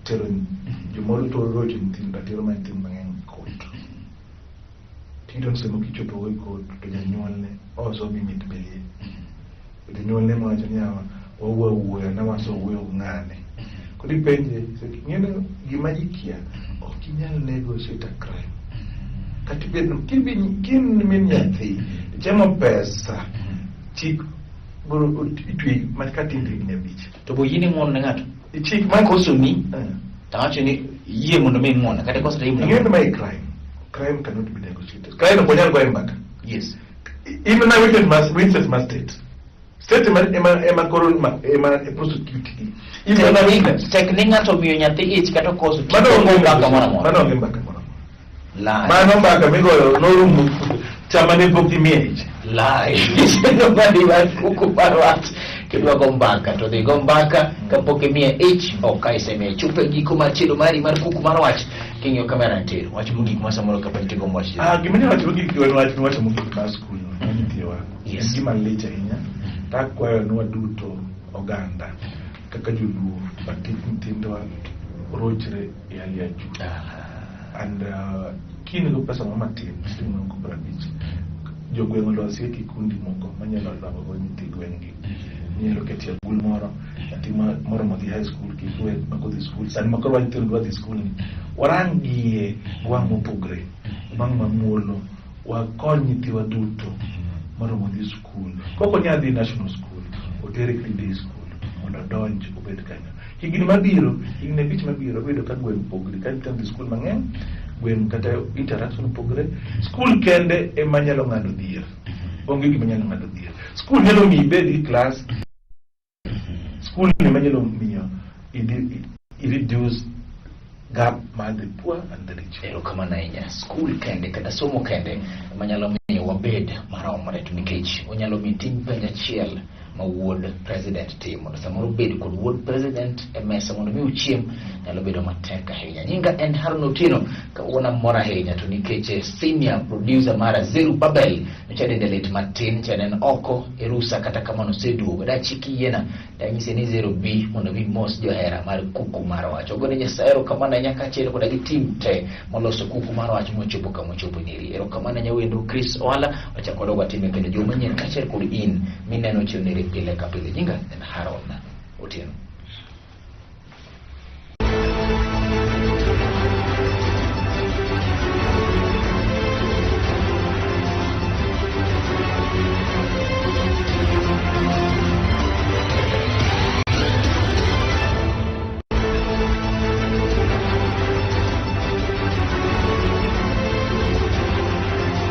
Tero jomoro to rocho nyithindo, ratiro mar nyithindo mang'eny court. Tiyudo ni sama kichopo e court to janyuolne osomi mit belie. Janyuolne mawacho ni yawa wawuo awuoya nawaso wuoyo gi ng'ane. Koro ipenje, ing'eni gima ji kia, ok inyal negotiate a crime. Kata ibed kin min nyathi, ichamo pesa, chik biro itweyi ma kata in higni 5. To bo yiene ng'uono ne ng'ato. Chik ma Kosoni Eh. to awacho ni yie mondo mi ing'uona kata koso to yie mondo Ing'e ni mae crime. Crime cannot be negotiated. Crime ok wanyal goye mbaka. Yes. In ma witness mas witness ma state. State ema koro ema prosecute gi. In Tek mana ni- witness. Tek ni ng'ato omiyo nyathi ich kata okoso Mano onge mbaka moro amora. Mano onge mbaka moro amora. Lie. Mano mbaka migoyo norumo chama ne pok imiye ich. Lie. Nobody mar kuku mar wach. Kidwa go mbaka to dhi go mbaka kapok imiye ich ok ka isemiye. Chopo e giko mar chiedo mari mar kuku mar wach. King'iyo kamera nitie. Wach mogik ma samoro kapo nitie gombo wach. Ah, gima inyalo wacho mogik en wach miwacho mogik mar skul no, mar nyithiwa. Yes. En gima lich ahinya. To akwayo ni waduto oganda kaka joluo watik nyithindwa rochre e hali ya juu. And kin go pesa moro matin, siling moko 50, jogweng' olosie kikundi moko manyalo dongo go nyithi gweng' gi. Inyalo ketie agul moro, nyathi moromo dhi high school kik we mak odhi skul. Sani ma koro nyithindo dwa dhi skul ni, warang gie wang' mopogre, wang' mamuolo, wakony nyithiwa duto moromo dhi skul. Kok onyal dhi national school, otere free day school mondo odonj obed kanyo. Higni mabiro, higni 5 mabiro, bedo ka gweng' opogre, ka nyithindo dhi skul mang'eny, gweng' kata interaction opogre. Skul kende ema nyalo ng'ado dhier. Onge gima nyalo ng'ado dhier. Skul nyalo miyi ibed gi class. Skul ema nyalo miyo i reduce gap mar the poor and the rich. Erokamano ahinya. Skul kende kata somo kende ema nyalo miyo wabed maromre to nikech onyalo miyo tim penj achiel ma wuod president timo. To samoro bedo kod wuod president e mesa mondo mi uchiem nyalo bedo matek ahinya. Nyinga en Harun Otieno, kawuono amor ahinya to nikech senior producer mara Zeru Babel nyocha dende lit matin, nyocha ne en oko e rusa, kata kamano oseduogo. Dachik yiena danyise ni Zero bi mondo mi mos johera mar kuku mar wach. Ogone Nyasaye erokamano ahinya kaachiel koda gi tim te moloso kuku mar wach mochopo kama ochopo niri. Erokamano ahinya wendo Chris Ohala, wachako wadog watime kendo juma manyien kaachiel kod in mineno chiew niri pile ka pile. Nyinga en Haron Otieno.